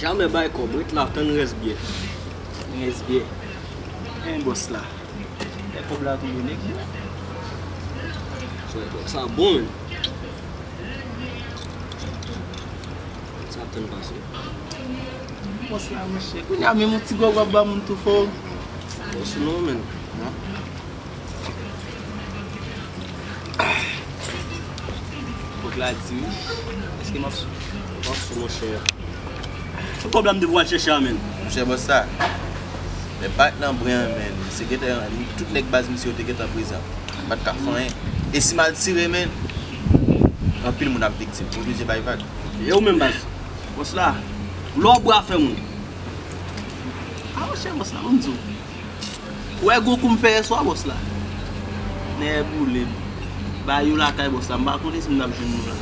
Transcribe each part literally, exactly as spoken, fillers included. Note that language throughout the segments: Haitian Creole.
Jamè bay kòb, ret la, tann rès byè. Rès byè. En bòs la. Lè kòb la tonbe, nèg yo. Sa bon, men. Sa ap tann pase. Bòs la, monchè. Kounye a, menm yon ti gòg w ap ba moun tou fò. Bòs non, men. Kòk la di wi. Èske m ap sou? M ap sou, monchè. Kòb la m te pou al chèche a, men. Monchè, bòs sa. Men pa t nan bren an, men. Se gentan, tout nèg baz misye yo te gentan prezan. M pa t ka fè anyen. E si m al tire, men, anpil moun ap viktim. Oblije bay vag. E ou menm, baz? Bòs la, lò bra fè moun. A, monchè, bòs la, ban m di w. Ou wè gwo kou m fè yèswa, bòs la? Nèbou lib. Ba yo lakay bòs la, m pa konnen si m t ap jwenn nou la.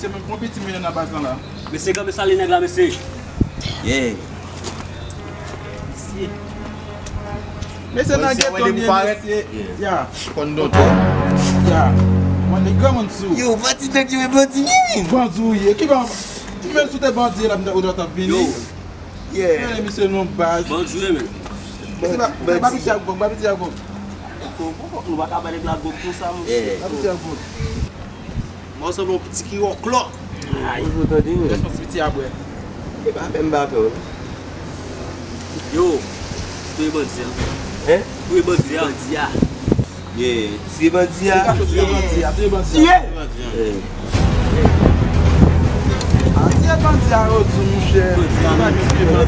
Mesye, men bon piti milyon nan baz lan la. Mesye, kanpe sale nèg la, mesye. Yeah. Mesye, nan geto m ye, mesye. Yeah. Ya. Konn don tou. Ya. Mwen, nèg granmoun sou. Yo, bandi nèg yo, bandi ye. Bandi ou ye. Ki ban-, ki menm sou te bandi la, ou ta, ou ta vini. Yo. Yeah. Hey, misye non baz. Bandi ou ye, men. Mesye, ba, ba piti a gòg, ba piti a gòg. Nou pa ka ba nèg la gòg konsa, monchè. Yeah. Ba piti a gòg. Mwen sanble yon piti ki wòklò. Ay. Ou tande, wi. Respons piti a bwè. E pa fè m pa pè w. Yo, touye bandi a. Hein? Touye bandi a. Bandi a. Yeah. Tiye bandi a. Tiye bandi a. Tiye bandi a. Tiye! Yeah. A, tiye bandi a, yo di, monchè.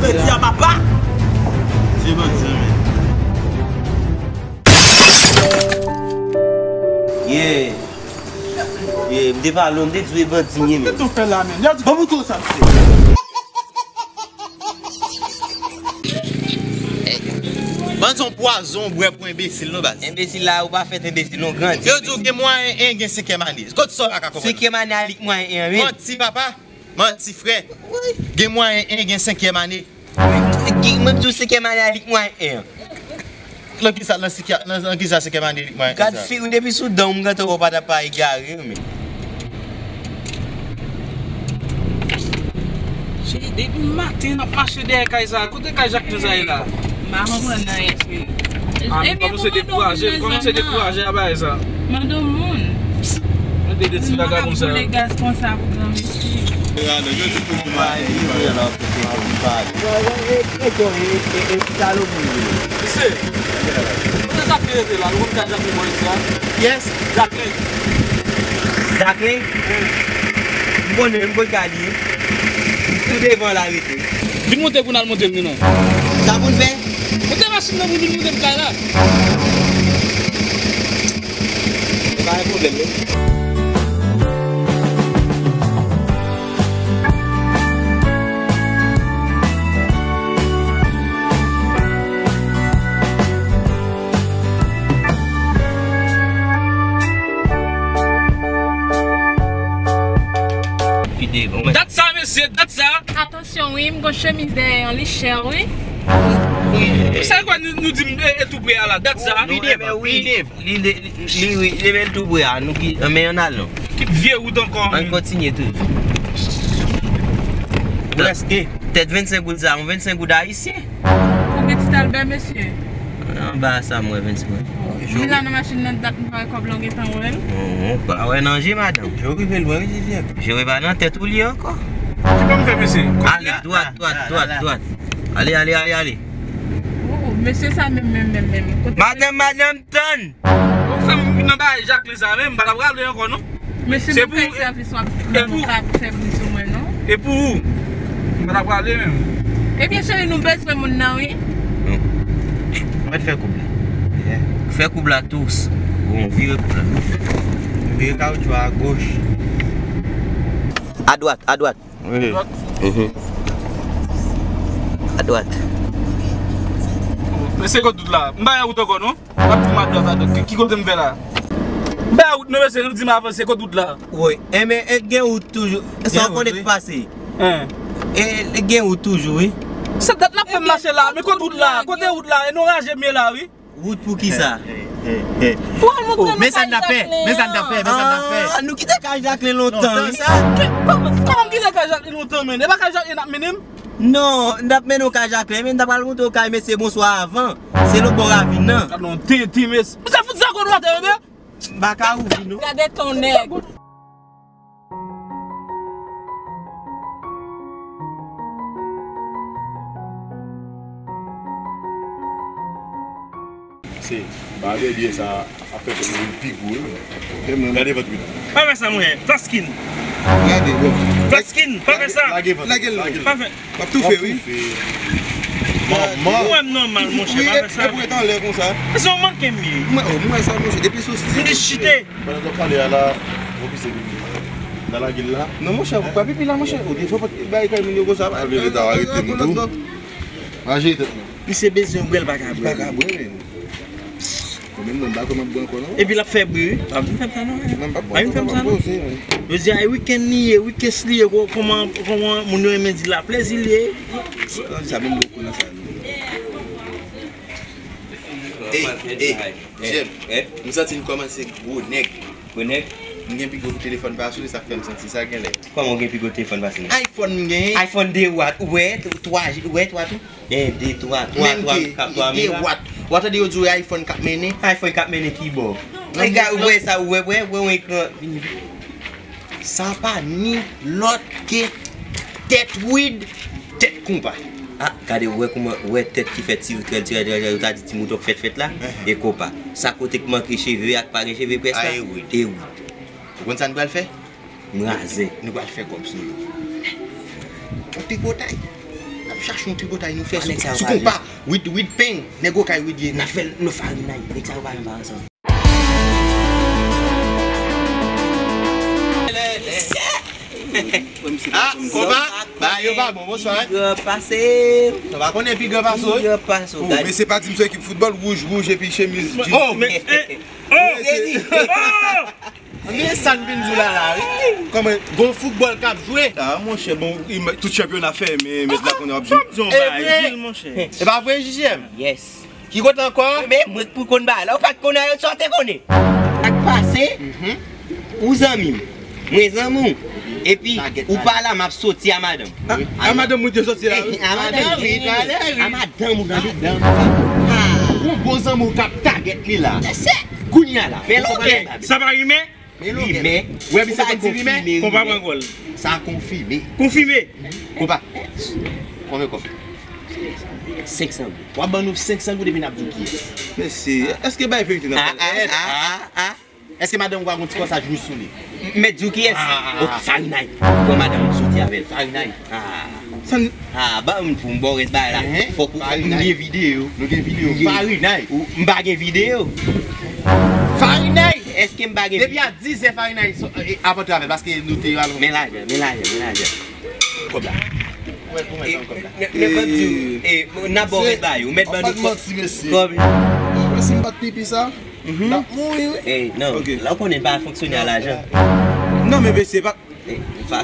Bandi a, papa. Tiye bandi a, men. Yeah. Yeah, m te pale w, m te di w e bandi m ye, men. Kisa w fè la, men? Yo di, ban m kouto sa, mesye. Bandi yon pwazon w bwè pou enbesil, non, baz. Enbesil la, ou pa fèt enbesil, non, grandi. Yo di w gen mwayen en gen senkyèm ane. Kot sa w la ka konprann? Senkyèm ane a lik mwayen en an, wi. Manti, papa. Manti, frè. Wi. Gen mwayen en gen senkyèm ane. Ki, mwen di w senkyèm ane a lik mwayen en an. Nan kisa, nan sikya-, nan, nan kisa senkyèm ane lik mwayen en sa? Gad figi w depi sou dan w, m gentan wè w pa t ap pa egare, wi, men. Cheri, depi maten n ap mache dèyè kay sa. Kote kay Jacqueline sa ye la? M pa konprann anyen, cheri. A, nou kòmanse dekouraje, nou kòmanse dekouraje a bagay sa. Mande yon moun. Mande de ti vagabon sa yo. Boule gaz konsa pou granmesi. Misye, kote Jacqueline rete la? Nou konn ka Jacqueline bò isi a? Yes. Jacqueline. Jacqueline? M konnen, m konn ka li ye. Tou devan la rete. Vin monte pou n al monte l, non. Sa pou n fè? Monte machin nan pou vin monte m kay la. Se pa yon pwoblèm, non. Dat sa, mesye, dat sa. Atansyon, wi, m gon chemiz dèyè an, li chè, wi. Sa kwa nou, nou di m, e, e tou pre a la, dat sa? Wi, li, li, li, li, wi, li, men tou pre a, nou ki, men ann al non. Ki vye wout ankò. Ann kontinye tou. Prèske. Tèt vennsenk goud sa, yon vennsenk goud ayisyen. Ou gen ti talbè, mesye? Anba sa, m wè vennsenk goud. M la nan machin nan dat m pa wè kòb la, w gentan wè l? Ou pa wè nan je, madanm. Je rive lwen, wi, Vivian. Je pa nan tèt ou li ankò. Ki bon m fè, mesye? Ale, dwat, dwat, dwat, dwat. Ale, ale, ale, ale. Oh, mesye sa menm, menm, menm, menm. Kote madanm, madanm, tann. Ou fè m nan bagay Jacqueline sa menm, m pa t ap rale ankò non. Mesye, se pou, e pou, ou ka fè bri sou mwen non. E pou ou? M pa t ap rale menm. Ebyen cheri, nou bezwen moun nan wi. Mwen fè koup la. Fè koup la tous. Bon, vire koup la. Vire kawotchou a goch. Adwat, adwat. Wi. Mhm. Adwat. Men se kot tout la. M pa yon wout ankò non. M ap di m adwat, adwat. Ki, ki kote m fè la? M Sa wout nou mesye, nou di m avanse, kot wout la? Woy, enben, e gen wout toujou. Sa w konnen k pase. Hein. E, e gen wout toujou, wi. Se dat n ap fè m mache la, men kot wout la? Kote wout la? E nou raje m ye la, wi. Wout pou kisa? Pou al montre nou kay Jacquelin an. Men sa n ap fè, men sa n ap fè, men sa n ap fè. Ah, nou kite kay Jacquelin lontan, wi. Kòman m kite kay Jacquelin lontan, men? E pa kay Jacquelin n ap mennen m? Non, n ap mennen w kay Jacquelin, men n ta pral montre w kay mesye Bonswa avan. Se lòt bò ravin nan. Gad yon tenten, mesye. Misye fout zèko nou atè, mesye. M pa ka ouvri, non. Gade ton nèg. Se, ba de byen sa ap fè kòm vin pi gwo, wi. Gade vant wi. Pa fè sa, monchè. Taskin. Gade, bon. Taskin, pa fè sa. Lage vant. Lage l non. Pa fè. W ap toufe, wi. W ap toufe. Manman. Ou wè m nòmal, monchè, pa fè sa. Epi w ret anlè konsa. Se yon manken m ye. Mwen, oh, mwen sa, monchè, depi sou stil. M di chite. Pandan w ap pale a la, w ap pise pipi. Nan lage l la. Non, monchè, ou pa pipi la, monchè. Ou te fò pa bay kay moun yo konsa. Al vin rete, arete m tou. Raje tèt mwen. Misye bezwen bwè, l pa ka bwè. Li pa ka bwè, men. Mwen menm, mwen pa kwè m ap bwè ankò, non. Epi l ap fè bri, wi. Pa vin fè m sa, non. Mwen pa bwè, pa vin fè m sa, non. Jodi a, e wikenn li ye, weekends li ye, ko-, kòman, kòman moun yo renmen di la, plezi li ye. Sa menm, mwen konnen sa. Ey, ey, Jèm, m santi n kòmanse gwo nèg. Gwo nèg? M gen pi gwo telefòn pase w, e sa k fè m santi sa genlè. Kòman w gen pi gwo telefòn pase m? iPhone m genyen. iPhone de wat, ou wè, twa, ou wè twa tou? Gen de, twa, twa, twa, k ap twa mil la. Wat. W a tande yo di w iPhone k ap mennen? iPhone k ap mennen ki bò? Ou wè sa, ou wè, wè, wè yon ekran. Sa pa ni lòt ke tèt Wid, tèt konpa. Ah, gade, ou wè kouman, ou wè tèt ki fè ti tirèl, tirèl, tirèl, tirèl, ou ta di ti mouton k fèt, fèt la, e konpa. Sa kote k manke cheve ak pa gen cheve près la, e Wid. Ou konn sa n pral fè? M razè. Nou pral fè kòb sou li. Yon tripotay. N ap chache yon tripotay, nou fè sou, sou konpa. Wid, Wid peng, nèg okay Wid ye. N ap fè l nan farinay, nèg sa yo pa menm pa ansanm. Ah, konpa, ba yo pa bon, bonswa. Pi gran pase. Sa pa konnen pi gran pase w. Pi gran pase w, gade. Mesye pa di m se ekip foutbòl, wouj, wouj, epi chemiz, jeans. Oh, men, eh, oh, sezi. Oh! Men sa n vin di w la, la, wi. Kòman, gon foutbòl k ap jwe. Ah, monchè, bon, tout chanpyona fèmen, mèt la konnen w ap jwe. Fòm zon bay, di l, monchè. E pa vre, J J M? Yes. Ki kote ankò? Men mwen k pou konn bagay la, ou pa t konnen, sa w te konnen. Sa k pase? Ou zanmi m, mwen zanmi w. Epi, ou pa la, m ap soti a madanm. A madanm ou te soti la, wi. A madanm, wi, talè, wi. A madanm ou tande. Ou bon zanmi w k ap tagèt li la. Kounye a la. Men lonbèl. Sa pa rimè? Rimè. Ou wè misye konn di rimè? Konpa pran gòl. Sa konfime. Konfime. Konpa. Konbyen kòb? Senk san goud. W ap ban nou senk san goud epi n ap di w kiyès. Mesye, èske bay verite nan pale? Ah, ah, ah, ah. Èske madanm ou pa gon ti kòsaj wouj sou li? M mèt di w kiyès? Ah, ah, ah. Ok, Farinay. Pran madanm ou soti avè l. Farinay. Ah. Ah, ba m pou m ba w rès bagay la. Fòk ou, fòk nou gen videyo. Nou gen videyo. Farinay. M pa gen videyo. Farinay. Èske m pa gen videyo? Depi a dizè Farinay ap antre avè l, paske nou te alon. Men lajan, men lajan, men lajan. Kòb la. Ou mèt, ou mèt ban m kòb la. N ap ba w rès bagay. Ou mèt ban nou kòb. Mwen si m bat pipi sa, n ap mouri, wi. Non, la w konnen n pa fonksyone a lajan. Non, men mesye, pa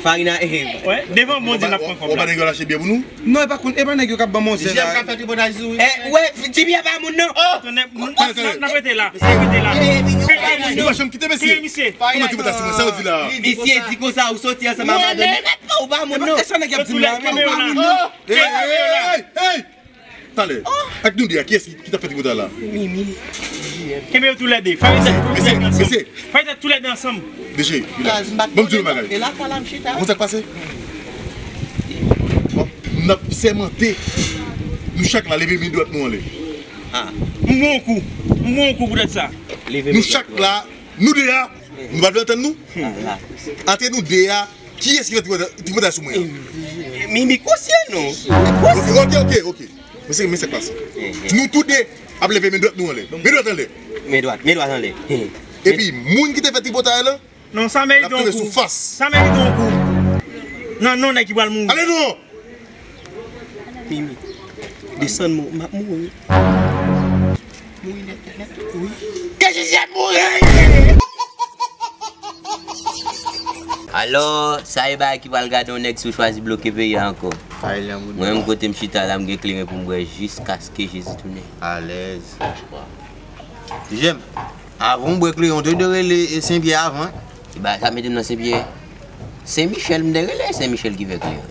Farina, eh. Wè, devan Bondye n ap pran kòb la. Ou pa nèg yo lache byen pou nou? Non, e pa konn, e pa nèg yo k ap ban manzè la. J J M ka fè tripotay sou wi. Eh, wè, Jimmy a pa moun non. Oh, tande, n ap rete la. N ap rete la. Yo pa janm kite mesye. Kòman tripotay sou mwen, sa yo di la? Misye di konsa ou soti ansanm a madanm li. Ou pa moun non. E sa nèg y ap di m la? Ou pa moun non. Hey, hey, hey, hey. Talè. Ak nou de a, kiyès ki, ki t ap fè tripotay la? Mimi. Kenbe yo toulède. Fè yo tèt toulède ansanm. Mesye, mesye. Fè yo tèt toulède ansanm. Mesye, vin la. Ban m di w yon bagay. Ou konn sa k pase? Bon, n ap sèmante. Nou chak la, leve men dwat nou anlè. Ah. M pran yon kou. M pran yon kou poutèt sa. Nou chak la, nou de a, nou pa vle antann nou? Ante nou de a, kiyès ki fè tripotay, tripotay sou mwen an? Mimi konsyan non. Ok, ok, ok, ok. Men se, men sa k pase. Nou tou de ap leve men dwat nou anlè. Men dwat anlè. Men dwat, men dwat anlè. Epi, moun ki te fè tripotay la, non, sa merite yon kou. Sa merite yon kou. Nan non nèg ki pral mouri. Ale non! Mimi, desann mwen, m ap mouri. Mouri nèt, nèt, nèt. Wi. Ke Jijèt mouri! Alò, sa e bagay ki pral gade yon nèg si w chwazi bloke peyi a ankò. Mwen menm kote m chita la, m gen kleren pou m bwè jiskaske Jezi tounen. Alèz. Ti Jem, avan w bwè kleren, w te dwe rele e Senpyè avan. E bagay sa mete m nan Senpyè. Sen Michèl, m te rele Sen Michèl ki fè kleren.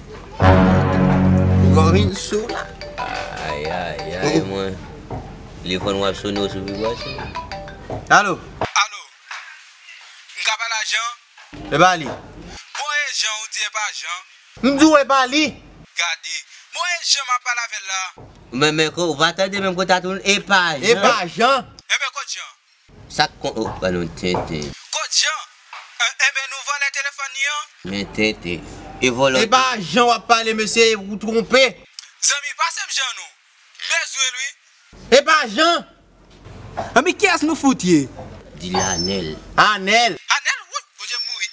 Ou vin sou la. Ay, ay, ay, mwen. Telefòn w ap sonnen, w sou vibrasyon. Alo? Alo? M ka pale a Jan? E pa li. Bon, e Jan, ou di e pa Jan? M di w e pa li. Gade. Bon, e Jan m ap pale avè l la. Men, men, ko, ou pa tande menm kote a tou, e pa Jan. E pa Jan. Enben, kot Jan? Sa k kon, o, ba nou tenten. Kot Jan? E, enben, nou vòlè telefòn li an? Men tenten. E vòlè. E pa Jan w ap pale, mesye, ou twonpe. Zanmi, pase m Jan non. M bezwen l, wi. E pa Jan. Anben, kiyès nou fout ye? Di l Anèl. Anèl. Anèl, wout, Bondye mouri.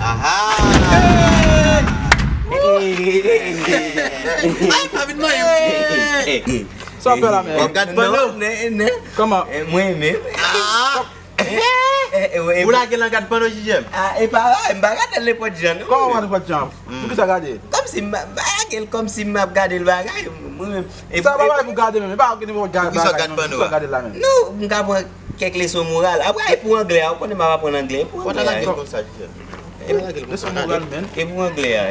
Aha! Ay, pa vin manyen m. Sa w ap fè la menm? W ap gad panno? Kòman? Mwen menm. Ah! Ou lage l nan gad panno, Ti Jem? Ah, e pa, m pa gade l nenpòt jan non. Kòman w pa nenpòt jan? Poukisa gade? Kòmsi m pa gade l, kòmsi m ap gade l bagay, mwen menm. Sa pa bagay pou gade menm, e pa gade nenpòt gad bagay non, poukisa w gade l la menm? Non, m ka pran kèk leson moral. Apre, e pou anglè a, ou konnen m ap aprann anglè, e pou anglè a. Konsa, Ti Jem. Leson moral menm. E pou anglè a.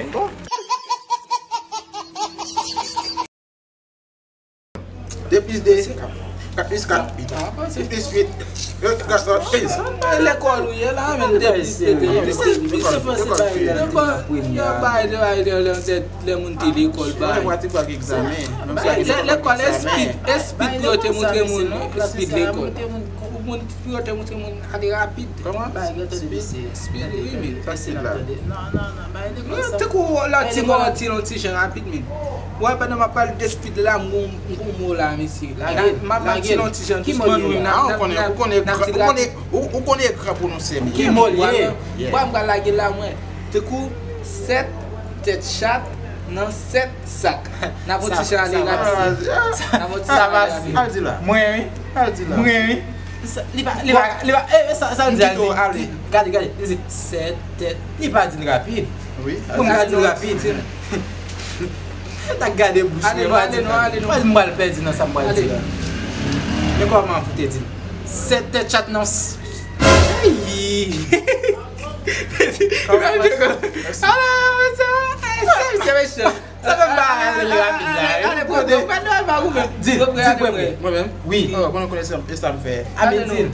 De plis de, kat plis kat, uit. Uit plis uit, kat plis uit. Lekòl ou ye la, men de plis de, de plis de, plis de franse bay la. Yo bay, yo bay, lè, lè, lè moun te lekòl bay. Lekòl, espit, espit pou yo te montre moun, espit lekòl. Pou yo te montre moun ale rapid. Kòman? Bay, yo te pase. Espit, wi, men. Fasil la. Non, non, non, bay lekòl sa. Tankou lòt ti mo an ti, yon ti jan rapid, men. Ou wè, pandan m ap pale de espit la, m gon, m gon mo la, mesye. M ap, m ap ti yon ti jan dousman, wi, n ap, n ap, n ap, n ap ti rapid. Ou, ou konnen gran pwononse m. Ki mo l ye? Bon, m pral lage l la, mwen. Tankou sèt tèt chat nan sèt sak. N ap yon ti jan ale rapid. N ap yon ti jan ale rapid. Al di la. Mwen, wi. Al di la. Mwen, wi. Li pa, li pa, li pa, e, sa, sa l di a, gade, gade, li di, sèt tèt. Li pa di l rapid. Wi. Pou m ka di l rapid. Yo ta gade bouch mwen, ale non, ale non. Mwen, m pral pèdi nan sa m pral di la. Men kòman pou te di l? Sèt tèt chat nan s-, eyi. Ala, sa, sa, sa, mesye. Sa fè m pa ale rapid la, wi. Ale, ale, pran, pran, pran, pran, pran, di l, di l premye. Mwen menm? Wi. Oh, konnen, konnen sa, e sa m fè. A, men di l.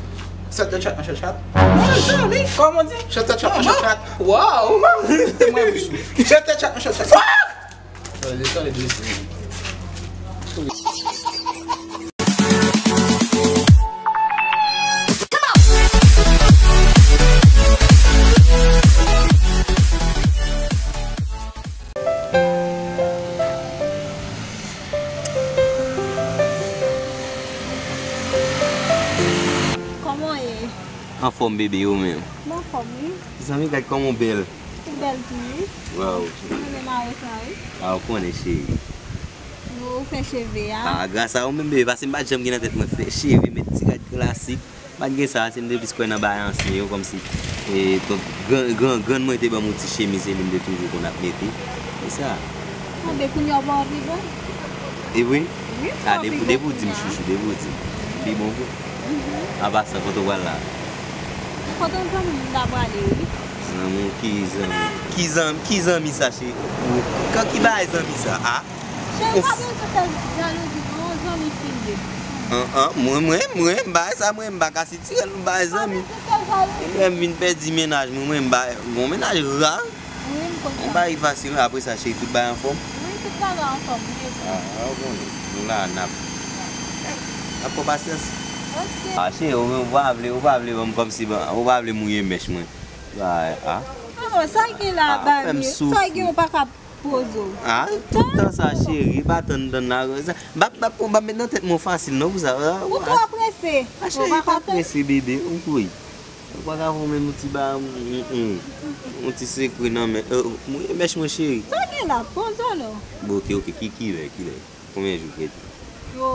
Sèt tèt chat nan chat chat. Mwen, zanmi. Kòman w di? Sèt tèt chat nan chat chat. Waw. Mwen, mwen. Sèt tèt chat nan chat chat. Tande, tande, tande. Kòman w ye? Anfòm, bebe, ou menm? M anfòm, wi. Zanmi, gad kòman w bèl. Ou bèl tou, wi. Waw. Mwen renmen mayo sa, wi. A, ou konnen, cheri. Ou fè cheve a. A, gras a ou menm, bebe, paske m pa t janm gen nan tèt mwen fè cheve, met ti rad klasik. M pa t gen sa, se m te plis kwè nan bagay ansyen yo, kòmsi, e, donk, gran, gran, grann mwen te ban m yon ti chemiz, se li m te toujou konn ap mete. Se sa. Anben, kounye a w pa anvi bon? E wi? Wi, m anvi bon. A, depi, depi w di m, chouchou, depi w di m. Li bon vre. An pasan, kote w pral la? Kote yon zanmi m ta prale, wi. Zanmi w, ki zanmi? Ki zanmi, ki zanmi sa, cheri? Kan ki bagay zanmi sa, a? Cheri, pa bezwen fè jalouzi non, zanmi fin ye. An, an, mwen, mwen, mwen, bagay sa, mwen, m pa ka sitire l, bagay zanmi. Pa bezwen fè Lè m vin pèdi mennaj mwen, mwen m ba gon mennaj ra. Wi, m konn sa. Yon bagay fasil, apre sa, cheri, tout bagay anfòm? Wi, tout bagay anfòm, wi, e tou. Ah, ah, ou konnen, nou la, n ap, n ap pran pasyans. Ok. Ah, cheri, ou, ou pa vle, ou pa vle ban m kòmsi, ban, ou pa vle mouye mèch mwen. Ah, ah. Ah, sa gen la, ah, fè m Bamie? Sa gen ou pa ka poze w. Ah, tout tan sa, cheri, pa tann, tann la. Sa, m ap, m ap, m ap met nan tèt mwen fasil, non, pou sa. Ah, ou twò prese. Ah, cheri, pa prese, bebe, ou kwè. Ou pa ka voye menm yon ti ba, yon, yon, yon ti sekrè nan men. Euh, mouye mèch mwen, cheri. Sa gen la, poze w non. Bon, ok, ok, ki, kilè, kilè? Konbyen jou k rete? Yo,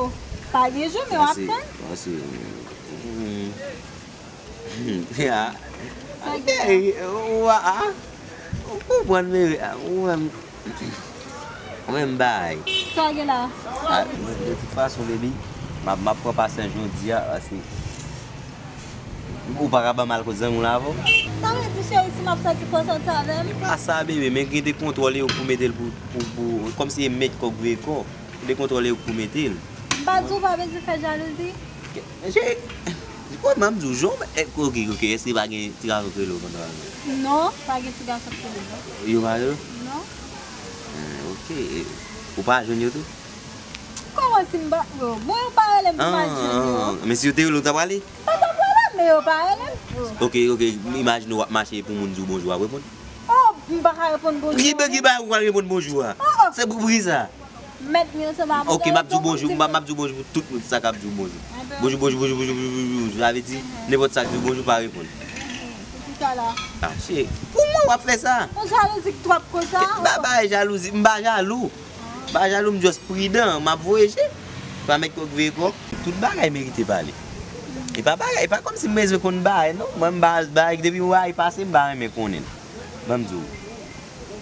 pa gen jou, men w ap tann. Pase, pase. Hmm. Hmm. Ya. Sa gen la? Ey, ou a, a? Ou konprann, bebe, a, ou wè m, ou wè m bay. Sa gen la? A, de tout fason, baby, m ap, m ap pran pasyans jodi a, paske ou pa ka ban m al kot zanmi w la avè w. Sa vle di, cheri, si m ap sòti, fò w sòti avè m? E pa sa, bebe, men gen de kontwòl e ou k pou mete l pou, pou, pou, kòmsi e mèt kòk veye kò. Gen de kontwòl e ou k pou mete l. M pa di w pa bezwen fè jalouzi? Cheri, kòman m di w, jan w, eh, ok, ok, èske pa gen ti gason k rele w pandan w al nan? Non, pa gen ti gason k rele m, non. Yo pa rele w? Non. Eh, ok, eh, ou pa jwenn yo tou? Kòman si m pa, yo, bon, yo pa rele m pou m al jwenn yo. Ah, men si yo te rele w, w ta prale? M pa ta prale, men yo pa rele m. Ok, ok, imajine w ap mache pou moun di w bonjou, w ap reponn? Oh, m pa ka reponn bonjou. Ki, ki bagay ou pral reponn bonjou a? Oh, oh. Se pou, pou ki sa? Mèt mwen ansanm avè m. Ok, m ap di w bonjou, m ap, m ap di w bonjou pou tout moun sa k ap di w bonjou. Bonjou, bonjou, bonjou, bonjou, bonjou, bonjou. Sa vle di, nenpòt sa k di w bonjou, pa reponn. Pou ki sa la? Ah, cheri, pou mwen w ap fè sa? Yon jalouzi k twòp konsa? E pa, pa jalouzi, m pa jalou. M pa jalou, m just pridan, m ap voye je. Pa mèt kòk veye kò. Tout bagay merite pale. E pa bagay, e pa kòmsi m bezwen konn bagay, non. Mwen, m pa, bagay, depi yon bagay pase, m pa renmen konnen l. Ban m di w,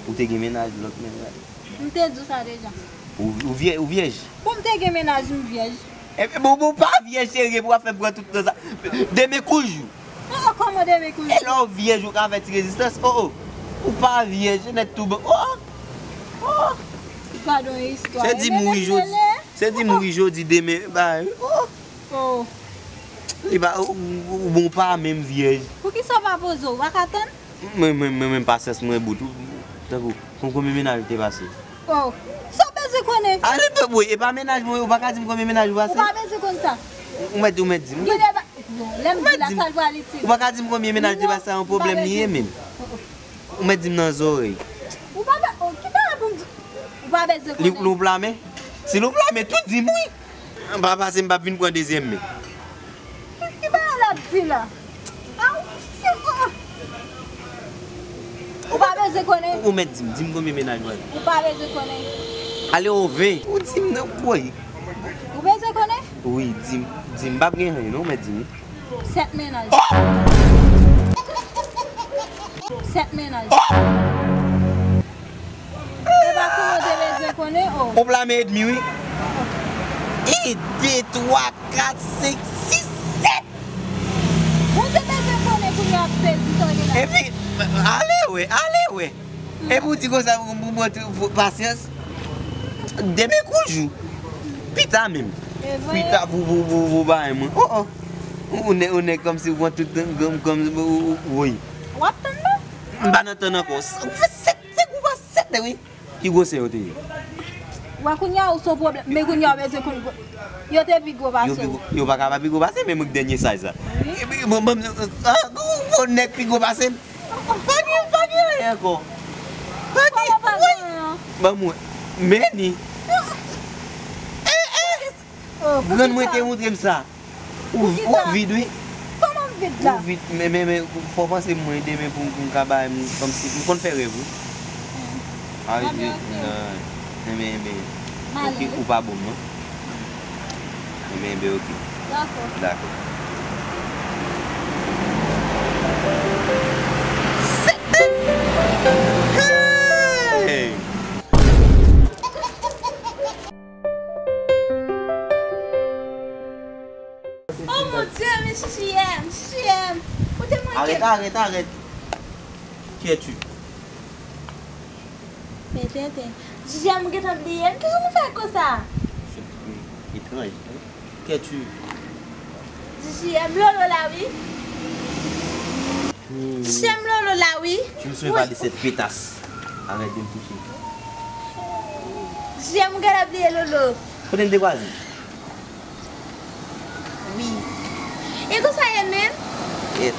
ou te gen mennaj lòt mennaj? M te di w sa deja. Ou, ou vyè-, ou vyèj? Pou m te gen mennaj, m vyèj. E, e, bon, bon, pa vyèj, cheri, pou w ap fè pran tout tan sa. Demen koujou. Oh, oh, kòman demen koujou? E lè w vyèj, ou ka fè ti rezistans. Oh, oh. Ou pa vyèj, nèt tou bon. Oh, oh. Gad yon istwa. Se di m wi jodi. Se di m wi jodi, demen, ba, oh. Oh. Li pa, ou, ou, ou bon, pa menm vyèj. Poukisa w pa poze w? W pa ka tann? Mwen, mwen, mwen menm pasyans mwen bout. Tankou, kon-, konbyen mennaj ou te pase? Oh, sa w bezwen konnen? Ale, bebe, e pa mennaj mwen, ou pa ka di m konbyen mennaj ou pase? Ou pa bezwen konn sa. Ou mèt, ou mèt di m. Gen de ba-, bon, lè m di la, sa l pral itil. Ou pa ka di m konbyen mennaj ou te pase, sa yon pwoblèm li ye menm. Ou mèt di m nan zòrèy. Ou pa be-, oh, ki bagay pou m di? Ou pa bezwen konnen. Li, li w plame? Si li w plame, tout di m wi. Anba pase m p ap vin pran dezyèm men. Ki bagay l ap di la? Ou pa bezwen konnen. Ou mèt di m, di m konbyen mennaj mwen. Ou pa bezwen konnen. Ale o ven. Ou di m nan kwoy. Ou bezwen konnen? Wi, di m, di m. M p ap gen anyen non, ou mèt di m. Sèt mennaj. Oh! Sèt mennaj. Oh! E pa konnen w te bezwen konnen, oh. Ou plame edmi, wi. En, de, twa, kat, senk, sis, sèt. Ou te bezwen konnen kounye a ap sezi sa w gen la. Epi, ale wè, ale wè. Epi w di konsa pou, pou, pou, pou pasyans. Demen koujou. Pita menm. Pita pou, pou, pou, pou bagay mwen. Oh, oh. Ou nèg, ou nèg kòmsi ou pran tout tan, kòm, kòm, ou, ou, woy. W ap tann non? M pa nan tann ankò. Ou fè sèt, sèt, ou pa sèt, wi. Ki gwosè yo te ye? Wè kounye a ou se yon pwoblèm. Men kounye a ou bezwen konn gwo-, yo te pi gwo pase w. Yo pi gwo, yo pa ka pa pi gwo pase, men mwen k dènye size la. Wi. Epi, bon, bon, ah, bon, bon, nèg pi gwo pase m. Pa gen, pa gen anyen ankò. Pa gen, kòman pa gen anyen? Ban mwen. Men ni. Eh, eh. Oh, grann mwen te montre m sa. Ou, ou vid, wi. Kòman m vid la? Ou vid, men, men, men, fò w panse mwen demen pou, pou m ka bay, m, kòmsi, m konn fè rèv, wi. Ah, wi, nan, enben, enben, ok, ou pa bon, non? Enben, enben, ok. Dakò. Dakò. Hey! Oh mon Dieu, men J J M, J J M, ou te manke m. Arrête, arrête, arrête. Qui es-tu? Men tenten. J J M, ou gentan bliye m? Kisa w fè konsa? C'est étrange, hein? Qui es-tu? J J M, Lolo la, wi. Chèm Lolo la wi. Jim sou evalye sèt petas. Arèt de m touche. Jim ou genlè bliye Lolo. Kote n te kwaze? Wi. E konsa ye menm? Yèt.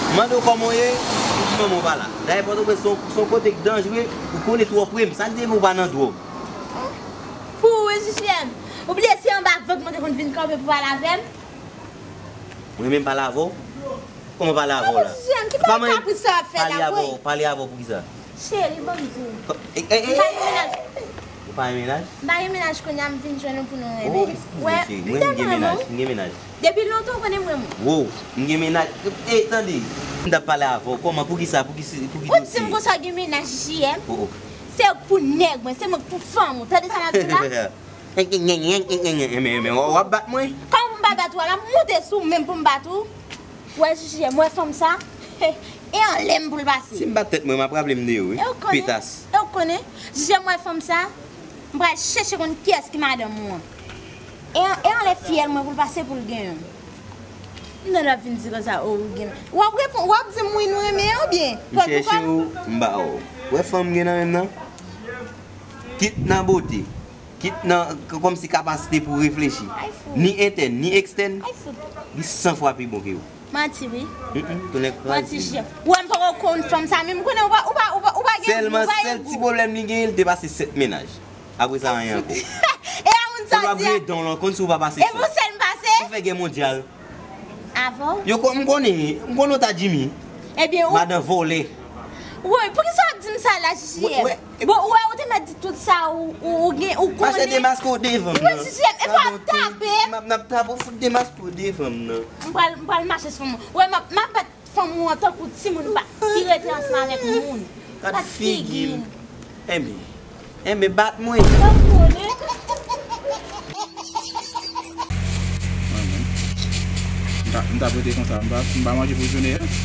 M mande w kòman w ye, ou di manman w pa la. Dayè Pòtoprens se yon, se yon kote k danjre, ou konnen twò pre m. Sa k di w ou pa nan dwòg? Pou ou wi Jim. Ou bliye se anba vant mwen te konn vin kanpe pou pale avè m? Mwen menm pale avè w? Kòman pale avè w la? Jim, ki pa kapris sa w ap fè la boy? Pale avè w poukisa? Cheri, ban m di w. E, e, e, m pa gen mennaj. Ou pa gen mennaj? M pa gen mennaj kounye a, m vin jwenn ou pou nou renmen. Oh, eskize m cheri, mwen m gen mennaj, m gen mennaj. Depi lontan ou konnen m renmen w. Wow, m gen mennaj. E, tande, m t ap pale avè w, kòman, poukisa, poukisa, poukisa? Ou di m konsa w gen mennaj Jim? Oh, oh. Se pou nèg mwen, se mwen k pou fanm ou, tande sa m ap di w la? Enmen, enmen, w ap bat mwen? Kòman pou m pa bat ou a? M ap monte sou ou menm pou m bat ou. Ou wè Jim, ou wè fanm sa? E anlè m pou l pase. Si m bat tèt mwen, m ap raple m de ou wi. E ou konnen? Petas. E ou konnen? Jim, ou wè fanm sa? M pral chèche konn kiyès ki madanm ou an. E, e anlè fyèl mwen pou l pase pou l genyen w. M tande w ap vin di konsa, o, ou gen. W ap reponn, w ap di m wi nou renmen oubyen? M chèche ou, m ba ou. Ou wè fanm m gen nan men m nan? Kit nan bote, kit nan k-, kòmsi kapasite pou reflechi, ni entèn, ni ekstèn, li san fwa pi bon ke ou. Manti wi. Mm, mm, tounen kraze. Manti Jim. Ou wè m poko konn fanm sa, men m konnen ou pa, ou pa, ou pa, ou pa gen gou, ou pa gen gou. Sèlman, sèl ti pwoblèm li genyen, li te pase sèt mennaj. Apre sa, anyen ankò. E a moun sa di a. L ap griyen dan w lan, konn si w pa pase sa. E pou sèl m pase? Ou fè gè mondyal. Avè w? Yo, m konnen, m konnen w ta Jimmy. Ebyen, ou. Madan vòlè. Woy, poukisa w ap di m sa la, Jim? Bon, ou wè, ou te mèt di tout sa ou, ou, ou gen, ou konnen. Mache demaske w devan m nan. Jim, e pa w ap tape m? M ap, m ap tape w, fout demaske w devan m nan. M pral, m pral mache sou fanm ou. Wè, m ap, m ap bat fanm ou an tankou timoun pa, ki rete ansanm avèk moun. Gad figi m. Enben, enben, bat mwen. Sa m konnen. Mwen menm. M ta, m ta pote konsa, m pa, m pa manje pou jounen an.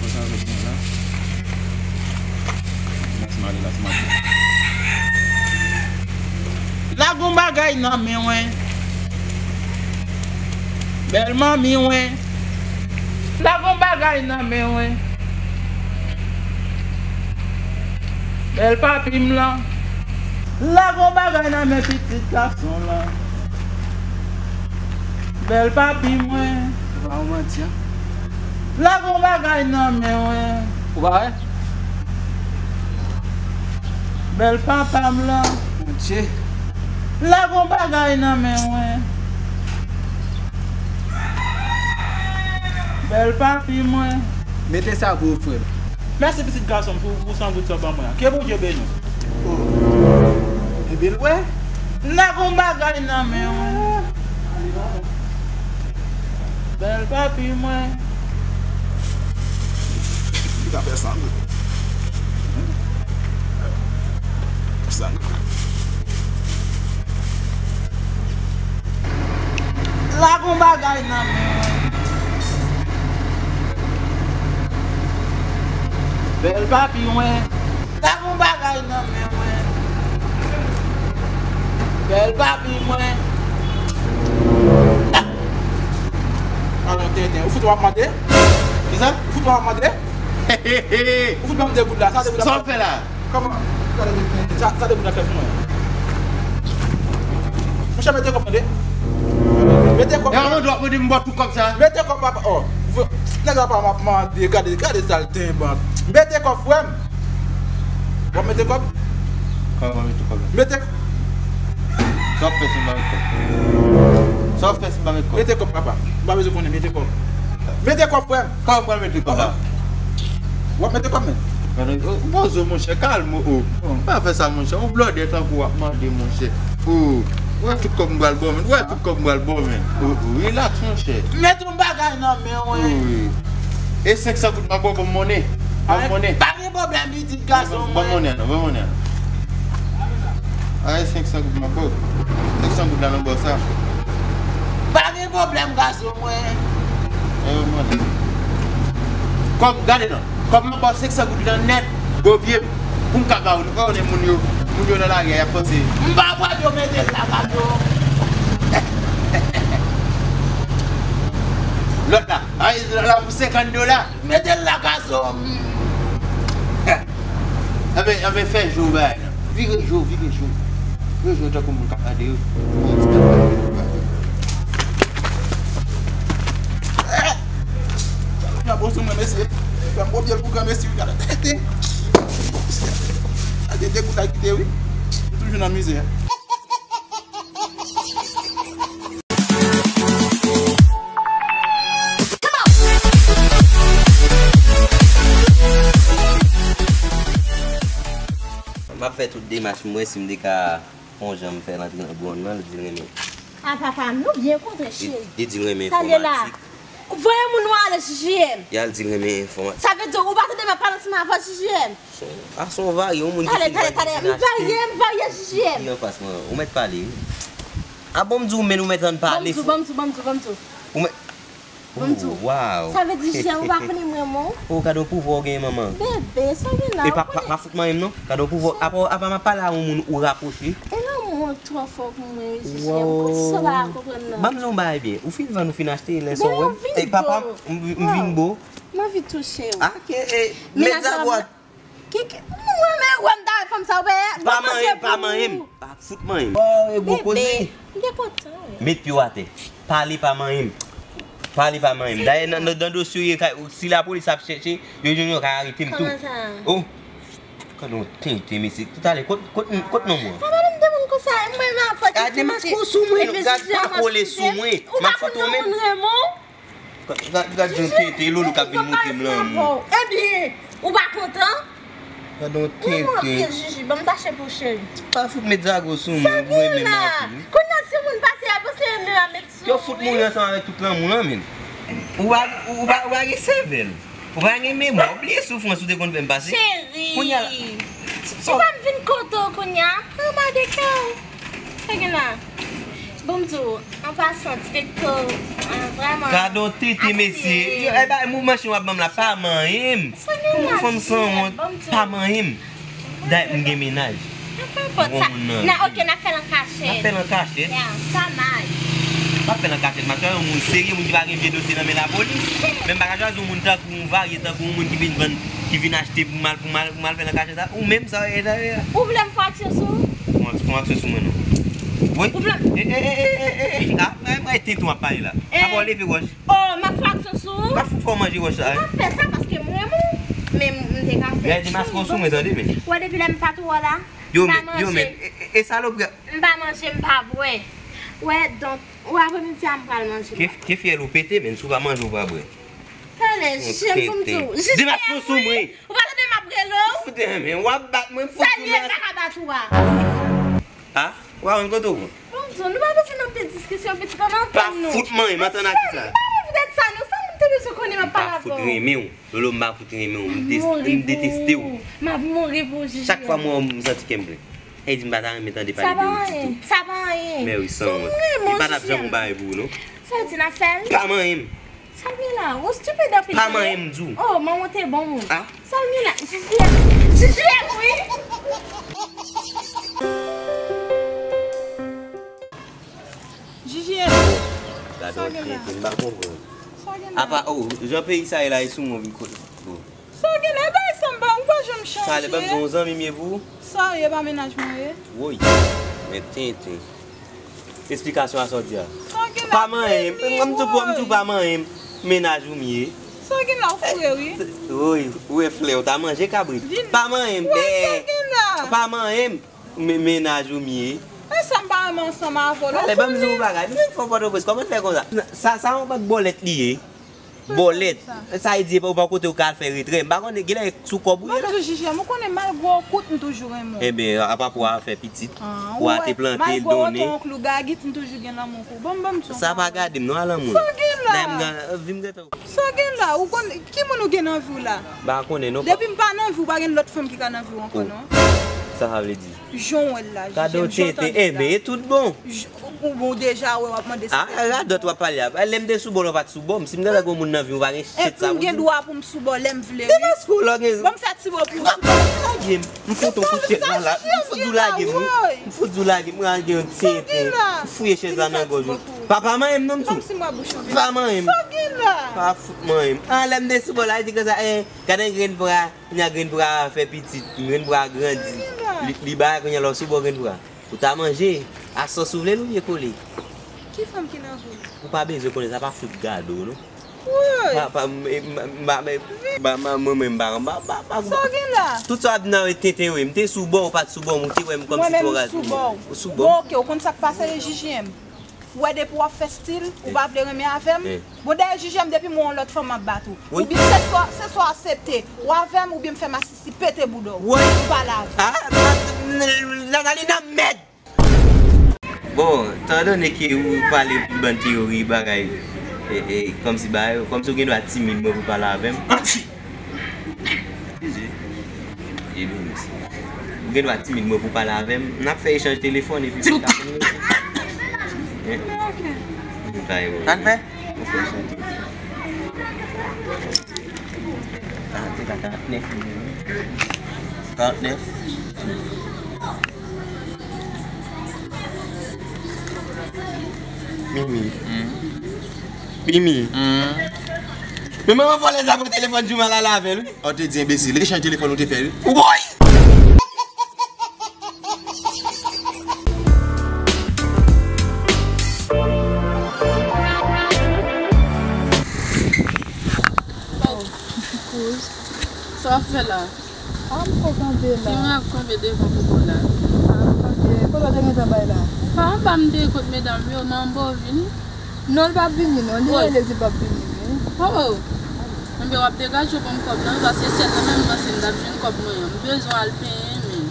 Konsa avèk mwen la. Las male, las male. Lage yon bagay nan men mwen. Bèl manmi mwen. Lage yon bagay nan men mwen. Bèl papi m lan. Lage yon bagay nan men pitit gason lan. Bèl papi mwen. Ou pa yon manti, an. Lage yon bagay nan men mwen. Ou pa wè? Bèl papa m lan. Bondye. Lage yon bagay nan men mwen. Bèl papi mwen. Mete sa pou ou, frè m. Mèsi pitit gason m pou, pou san goud sa w ban mwen an. Ke Bondye beni w. Oh. Ebyen l wè. Lage yon bagay nan men mwen. Bèl papi mwen. Li ka fè san goud. San goud. Lage yon bagay nan men mwen. Bèl papi mwen. Lage yon bagay nan men mwen. Bèl papi mwen. Ah. Alon tenten. Ou fout w ap mande? Kisa? Ou fout w ap mande? Ou fout ban m de goud la. Sa de goud la. Sa w ap fè la? Kòman? Sa, sa de moun nan fè pou mwen. Monchè, mete kòb mande. Mete kòb. E avan dwa mande m bò tout kòb sa. Mete kòb papa. Oh. Nèg la pa m ap mande. Gade, gade sa l tenban. Mete kòb frè m. W ap mete kòb? Kòman mete kòb la? Mete. Sa w ap fè si m pa met kòb? Sa w ap fè si m pa met kòb? Mete kòb papa. M pa bezwen konnen, mete kòb. Mete kòb frè m. Kòman m pral mete kòb la? W ap mete kòb men. Poze w monchè, kalme w. Pa fè sa monchè, ou blòdè tankou w ap mande monchè. Ou wè tout kòb m pral ba w men, ou wè tout kòb m pral ba w men. Ou, ou relax monchè. Mete yon bagay nan men w. Wi. E senk san goud m ap ba w kòm monnen? Kòm monnen? Pa gen pwoblèm pitit gason mwen. Ban m monnen an non, ban m monnen an. Ay, senk san goud m ap ba w. Senk san goud la nan ba w sa. Pa gen pwoblèm gason mwen. Kòb, gade non. Kòb m ap ba w senk san goud lan nèt, gwo pye m. Pou m ka ba w li. Ou konnen moun yo, moun yo nan lari a, y ap panse. M pa pral yo mete l la, gason. Lòt la, ay, la pou senkant dola. Mete l la, gason. Anben, anben, fè jou bay la. Vire jou, vire jou. Vire jou tankou moun k ap gade yo. Nan bon sou mwen, mesye. Fè m bon pye l pou granmesi, wi, gade tete. Gade tete kout la kite, wi. M toujou nan mizè. M ap fè tout demach m wè si m te ka fè yon jan m fè l antre nan grann nan, li di l renmen. A papa m, nou byen kontre, cheri. Li di l renmen enfòmatik. Voye moun ou ale, J J M. Y al di l renmen enfòmatik. Sa vle di ou pa tande m ap pale ansanm avè w, J J M? A, se yon varye, yon moun ki fin vin achte. Talè, talè, talè. M varye, m varye, J J M. Ki anfas mwen? Ou mèt pale, wi. A bon, m di w, men ou mèt ann pale. Ban m di w, ban m di w, ban m di w, ban m di w. Ou mèt Ban m di w. Wow. Sa vle di, J J M, ou pa konnen m renmen w? Oh, gade yon pouvwa w genyen, manman. Bebe, sa gen la? E pa, pa, pa fout manyen m, non. Gade yon pouvwa. Apa, apa m ap pale a yon moun ou rapwoche. E lanmou an twò fò pou mwen, J J M. Kòmsi sa w pa ka konprann, non? Ban m di w yon bagay byen. Ou fin vann, ou fin achte, lè sa w wè m. E papa m, m, m vin bo. M anvi touche w. Ah, ok, e, mèt zago a. Ki, ki, mwen, men, wè m ta wè fanm sa, wè. Pa manyen, pa manyen m. Pa fout manyen m. Oh, e gwo koze. Bebe, m te kontan, wi. Met pye w atè. Pale pa manyen m. Pale pa manyen m. Dayè, nan, nan, nan dosye yo, ka, si lapolis ap chèche, yo jwenn yo, ka arete m tou. Kòman sa? Oh. Gade yon tenten, mesye. Talè, kot, kot, kot nonm ou an? Pa pale m de moun konsa, mwen, men an fwa ki. Gade mask ou sou mwen, gad pa kole sou mwen. M ap fout ou menm. Gad, gad jan tenten, e loulou k ap vin montre m lanmou. Ebyen, ou pa kontan? Gad yon tenten. Mwen, mwen, Jiji, ban m tache pou cheri. Pa fout met zago sou mwen, mwen menm anpil. Kounye a, si moun pase, y ap panse yo menm a met sou. Yo fout mouri ansanm avèk tout lanmou lan, menm. Ou pa, ou pa, ou pa gen sèvèl. Ou pa gen memwa. Ou bliye soufrans ou te konn fè m pase. Cheri. Kounye a la. Ou pa m vin kote w kounye a. Pran m a de kè w. Sa gen la? Bon, m di w, an pasan, direktè, ah, vrèman. Gade yon tete, mesye. Yo, e ba, mouvman chen w ap ban m la, pa manyen m. Sa gen la, fanm sanwont, pa manyen m. Dayè, m gen mennaj. Nan, ok, n ap fè l an kachèt. N ap fè l an kachèt? Ya, sa nice. N ap fè l an kachèt, m ap fè yon moun serye, moun ki pa gen vye dosye nan men lapolis. Men m pa ka chwazi yon moun tankou yon varye, tankou yon moun ki vin vann, ki vin achte pou m al, pou m al, pou m al fè l an kachèt. Ou menm sa w ye la. Ou vle m fè aksyon sou ou? Fè yon aksyon sou mwen non. Wi. Ou vle m? E, e, e, e, e, e. Ah, mwen, mwen, tenten w ap pale la. Apa w leve wòch? Oh, m ap fè aksyon sou ou? M ap fout fè w manje wòch la. M ap fè sa paske m renmen w. Men m te ka fè. Gade mask ou sou mwen tande men. Wè depi lè m pa twò la. Yo men, yo men. E, e, e salopri. M pa manje, m pa bwè. Wè, donk, ou apremidi a m pral manje. Ke, ke fyèl ou pete, men si w pa manje, w pa bwè. Talè, Jiji, m pou m di w. Jiji, demaske w sou mwen. Ou pa tande m ap rele w? Fout, men w ap bat mwen, m fout ou. Sa l ye, m pa ka bat ou a. Ah, w a konn kote w pran? Bon, m di w, nou pa bezwen nan pil diskisyon, pitit, ann antann nou. Pa fout manyen m, antann a kisa? Sa, m pa anvi tèt sa, non. Sa moun te bezwen konnen, m ap pale avè w. Pa fout renmen w. Lolo, m pa fout renmen w. M dé-, m deteste w. M ap mouri pou Jiji. Chak fwa m wè w, m santi kè m plen. E di m pa ta renmen tande pale de ou ditou. Sa pa anyen. Mèwi sanwont. Li pa t ap janm yon bagay pou ou, non. Sa w di n ap fè l? Pa manyen m. Sa l gen la? Ou stupid anpil. Pa manyen m, di w. Oh, manman w te bon moun. Ah. Sa l gen la? Jiji, Jiji, wi. Jiji, gade w tenten, m pa konprann. Sa gen la? Apa, oh, jan peyi sa ye la, e sou mwen vin kote. Bon. Sa gen la, bay sa m ba, ou pa janm chanje. Sa le, ban m di w, yon zanmi m ye pou ou? Sa w ye, pa mennaj mwen ye. Woy, men tenten. Esplikasyon a sa w di a. Sa gen la? Pa manyen m, m di w, m di w pa manyen m, mennaj ou m ye. Sa gen la, ou foure wi. Woy, ou wè flè, ou ta manje kabrit. Pa manyen m, bè. Sa gen la? Pa manyen m, men-, mennaj ou m ye. E sa m pa renmen ansanm avè w la. Ale, ban m di w yon bagay, nou fò Pòtoprens, kòman l fè konsa? Sa, sa yon bank bòlèt li ye. Bòlèt. Sa vle di ou pa kote ou ka al fè retrè. M pa konnen, genlè sou kòb ou ye la. Ban m di w, Jiji, ou konnen malgre w kout, m toujou renmen w. Enben, apa pou afè pitit, ou a te plante, donnen. Malgre w te yon klou gagit, m toujou gen lanmou pou ou. Ban m, ban m di w. Sa pa gade m non, a lanmou. Sa gen la? Dayè, m gen, vin m gentan. Sa gen la? Ou konn, ki moun ou gen nan vi w la? M pa konnen non. Depi m pa nan vi w, pa gen lòt fanm ki ka nan vi w ankò non. Sa sa vle di? Jan w wè l la, Jiji, m jan w tande l la. Enben, e tout bon. Ou, ou, ou deja wè w ap mande si se. Ah, radòt w ap pale a. Lè m te sou bò, lè w pa t sou bò m. Si m te wè gon moun nan vi w, pa gen chèt sa pou di. Epi m gen dwa pou m sou bò lè m vle, wi. Demaske w lò gen. Ban m fè ti bò pou w sou bò. Lage m. M fout ou kout chèz la la. M fout di w lage m, wi. M fout di w lage m, wi. Lage yon tenten. M fouye chèz la nan gòj ou. Papa manyen m non m tou. Kòmsi m wè bouch ou vide. Pa manyen m. Sa w gen la? Pa fout manyen m. An lè m te sou bò la, li di konsa, eh, gade grenn bra, kounye a grenn bra a fè pitit, grenn bra a grandi. Sa w gen la? Li, li bay kounye a lè w sou bò grenn bra. Ou ta manje, a sòs ou vle l oubyen kole? Ki fanm ki nan vi w? Ou pa bezwen konnen sa pa fout gade w non. Woy! Pa, pa, m, m, m, m, m, m, mwen menm m pa, m pa, m pa, m pa. Sa w gen la? Tout sa w ap di nan yo tenten wi. M te sou bò, ou pa t sou bò, m, ou te wè m kòmsi twò raz pou mwen. Ou sou bò. Bon, ok, ou konn sa k pase J J M? Ou wè depi w ap fè stil, ou pa vle renmen avè m. Bon, dayè J J M depi m wè yon lòt fanm m ap bat ou. Oubyen se swa, se swa w aksepte, ou avè m, oubyen m fè masisi pete bouda w. Woy! M pale avè w. Ah, Nat-, Natalina mèd! Bon, etandone ke ou pale pou bann teyori bagay, e, e, kòmsi bagay, kòmsi ou gen dwa timid mwen pou pale avè m. Manti! Eskize. Ebyen, mèsi. Ou gen dwa timid mwen pou pale avè m. N ap fè echanj telefòn epi ou ka konn rete. Hein? Sa n fè? Ou fè sa tou. Karant, se pa karant nèf. Karant nèf. Mimi. Mimi. Men manman vòlè sa pran telefòn Djouma la lavel wi. Ou te di enbesil, echanj telefòn ou te fè wi. Woy! Kouz, sa w ap fè la? A, m fò kanpe la. Ki mwen ap kanpe devan pou ou la? A, m kanpe. Kote w te gentan bay la? Pa anba m te ye kot medam yo, m anba w vini. Non, l p ap vini non. Li rele di l p ap vini wi. Oh! Enben w ap degaje w ban m kòb lan wi, paske sèl nan menm nan si m t ap jwenn kòb mwen an. M bezwen al penyen men.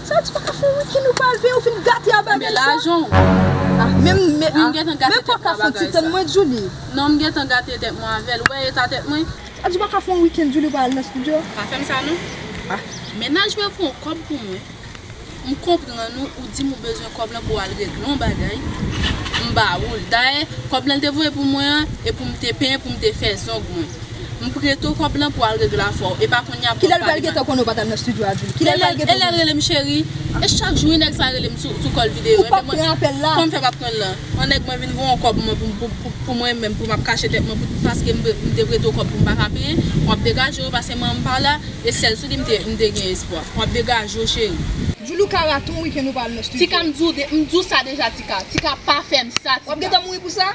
Sa di pa ka fè yon wikenn ou pa al penyen, ou fin gate a bagay sa. Enben lajan w. Ah, men, men, wi, m gentan gate tèt mwen ak bagay sa. Men pòka fon ti tann mwen, Djouly. Non, m gentan gate tèt mwen avè l. Ou wè eta tèt mwen? Sa di pa ka fè yon wikenn, Djouly, ou pa al nan estidyo? Pa fè m sa non. Ah. Mennaj mwen fè yon kòb pou mwen. M konprann ou, ou di m ou bezwen kòb lan pou w al regle yon bagay. M ba ou l. Dayè, kòb lan l te voye pou mwen an, e pou m te penyen, pou m te fè zong mwen. M prete w kòb lan pou w al regle afè w. E pa kounye a pou w pale mal. Kilè l pral gentan konnen w pa t al nan estidyo a, Djouly? Kilè l pral, e lè l rele m cheri. E chak jou wi nèg sa rele m sou, sou kòl videyo. Ou p ap pran apèl la? Kòman m fè p ap pran l lan? Yon nèg mwen vin voye yon kòb mwen pou, pou, pou, pou mwen menm, pou m ap kache tèt mwen, pou, paske m, m te prete w kòb pou m pa ka penyen. W ap degaje w, paske manman m pa la. E sèl sou li m te, m te gen espwa. W ap degaje w, cheri. Djouly, ou ka rate yon wikenn ou pa al nan estidyo. Tika, m di w de, m di w sa deja, Tika. Tika, pa fè m sa, Tika. W ap gentan mouri pou sa?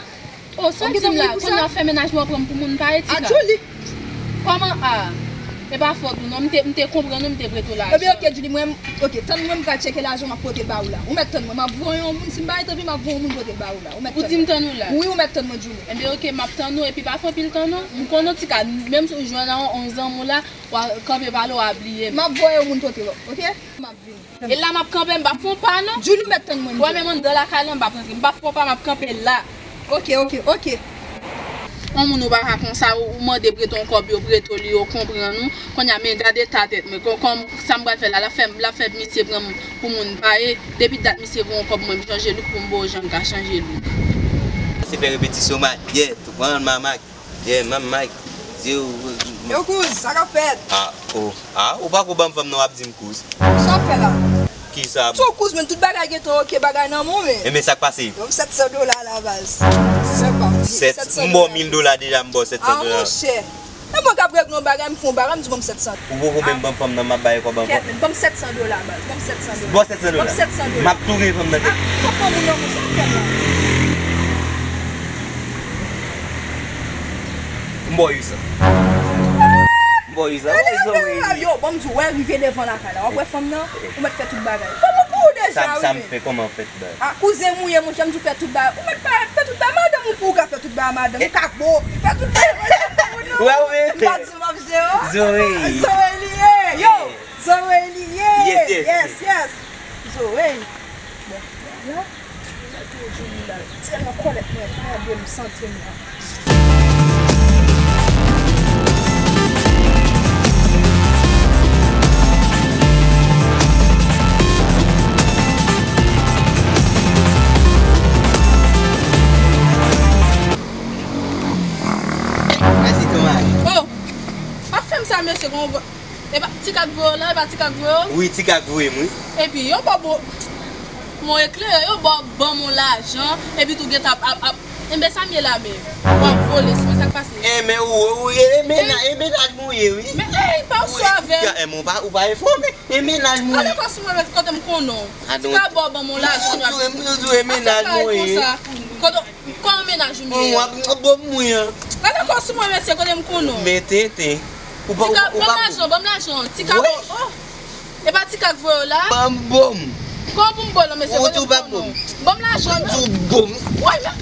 Oh, sa w di m la? Kounye a w ap fè mennaj mwen pran m pou moun pa ye, Tika. A, Djouly. Kòman a? E pa fòt ou non, m te, m te konprann ou, m te prete w lajan. Ebyen, ok, Djouly, mwen, ok, tann mwen, m pral tcheke lajan m ap pote ba ou la. Ou mèt tann mwen, m ap voye yon moun, si m pa ret anvi, m ap voye yon moun pote ba ou la. Ou mèt tann mwen. Ou di m tann ou la? Wi, ou mèt tann mwen, Djouly. Ebyen, ok, m ap tann ou, epi pa fè anpil tan non. M konnen w, Tika, menm si w jwenn yon, yon zanmi w la, w a kanpe pale, w a bliye m. M ap voye yon moun pote w, ok? M ap vini. E la m ap kanpe, m p ap fè yon pa non. Djouly, mèt tann mwen, m di w. Wè, menm anndan lakay lan, m p ap rantre. M p ap fè yon pa, m ap kanpe la. Ok, ok, ok. Yon moun ou pa ka konsa, ou, ou mande prete yon kòb, yo prete w li, yo konprann ou. Kounye a, men gade eta tèt mwen. Kon, kòm sa m pral fè la, l ap fè, l ap fè misye pran m pou moun pa ye. Depi dat misye voye yon kòb mwen, m chanje look pou m ba w jan m ka chanje look. Se fè repetisyon, Mike. Yeah, tout pran Mama. Yeah, Mama Mike. Yo, kouz, sa k ap fèt? Ah, oh. Ah, ou pa ko ban m fanm nan, w ap di m kouz. Sa w ap fè la? Kisa? Sou kouz mwen, tout bagay gentan ok, bagay nan men w, men. Enben sa k pase? Ban m sèt san dola la, baz. Sèt, m ba w mil dola deja, m ba w sèt san dola. Ah, monchè. E mwen k ap regle yon bagay, m fè yon bagay, m di ban m sèt san. Ou poko menm ban m fanm nan, m ap bay kòb ankò. Kèt, men ban m sèt san dola, baz. Ban m sèt san dola. Ban m sèt san dola. Ban m sèt san dola. M ap tou gen fanm nan tèt. Ah, ou pran moun nan konsa, frè m nan. M ba w uit san. M ba w uit san. Yo, ban m di w, wè, rive devan lakay la. W ap wè fanm nan, ou mèt fè tout bagay. Fanm ou pou ou deja, wi. Sa m fè, kòman fè? Ah, kouzen m ou ye, monchè, m di w fè tout bagay. Ou mèt pa fè tout bagay, madanm ou pou ou ka fè tout bagay, madanm. Ou ka bo, fè tout bagay, monchè, pou nou. Wè, wi. M pa di m ap jere. Zoe. Zoe li ye. Yo, Zoe li ye. Yes, yes. Yes, yes. Zoe. Bon, la, la, tou Djouly la. Tèlman kòlèt mwen, pa de m santi m la. Mèsi tou, Mari. Oh! Pa fè m sa, mesye, gon vwa. E pa Tika k voye w lan, e pa Tika k voye w? Wi, Tika k voye m, wi. Epi, yo ba w bon. Mwen eklere, yo ba w, ban m yon lajan, epi tou gentan ap, ap, ap. Enben, sa m ye la menm? W ap vole sou mwen, sa k pase? Enben, ou, ou, e, e mennaj, e mennaj mwen ou ye, wi. Men, ey, pa w sou avè m. Enben, ou pa, ou pa enfòme. E mennaj mwen ou ye. Gade kò sou mwen, men kote m konnen w. Ti ka ba w, ban m yon lajan, nou ap. Ou di, ou di, e mennaj mwen ou ye. Kote, kòman mennaj ou m ye? Ou ap, ou ap bòm mwen an. Gade kò sou mwen, mesye, kote m konnen w. Men tenten. Ou pa, ou pa, ou pa. Ban m lajan, ban m lajan. Ti ka ba w, oh. E pa Tika k voye w la? Ban m bon. Kòman pou m bon non, mesye, kote m bon non? Ban m lajan non. Ou bon. Woy, men.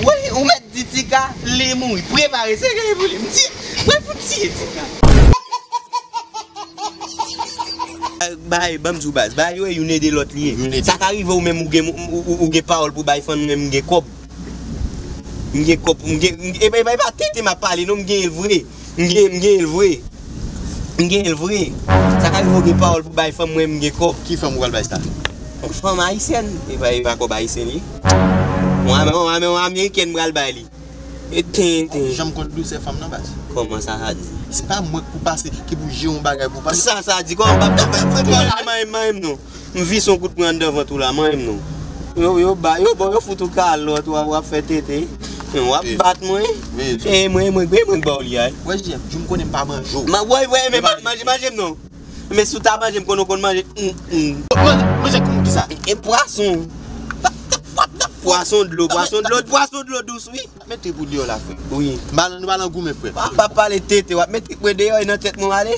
Woy, ou mèt di Tika, li mouri. Prepare, se gen pou li. M tiye. Mwen pou tiye Tika. Bay, ban m di w baz. Bay yo, youn ede lòt li ye. Youn ede. Sa ka rive ou menm ou gen, ou, ou, ou gen pawòl pou bay fanm, mwen m gen kòb. M gen kòb, m gen, m, e, e, e pa tenten m ap pale non, m genyen l vre. M gen, m genyen l vre. M genyen l vre. Sa ka rive w gen pawòl pou bay fanm mwen, m gen kòb. Ki fanm ou pral bay sa? Yon fanm ayisyèn. E pa, e pa kòb ayisyen li ye. Yon, yon, yon amerikèn m pral bay li. E ten, ten. Janm konn dousè fanm nan baz. Kòman sa, sa di? Se pa mwen k pou pase, ki pou jere yon bagay pou pase. Sa, sa di kòman m p ap, m p ap, m p ap, manyen m non. M vise yon kout pwen anndan vant ou la, manyen m non. Yo, yo ba, yo ba, yo fout ou kalòt, w ap, w ap fè tenten. Men w ap bat mwen. E mwen, mwen, mwen, mwen k ba w li a. Wè, J F, di w m konnen m pa manje w. Ma, wè, wè, men pa manje, manje m non. Men si w ta manje m, konnen w konn manje. Mm, mm. Manje, manje ak moun ki sa? E pwason. Pwason dlo, pwason dlo, pwason dlo dous, wi. Mete pou deyò la, frè. Wi. M pa nan, nou pa nan goumen, frè. M pa pale tenten, w ap mete mwen deyò e nan tèt mwen w ale?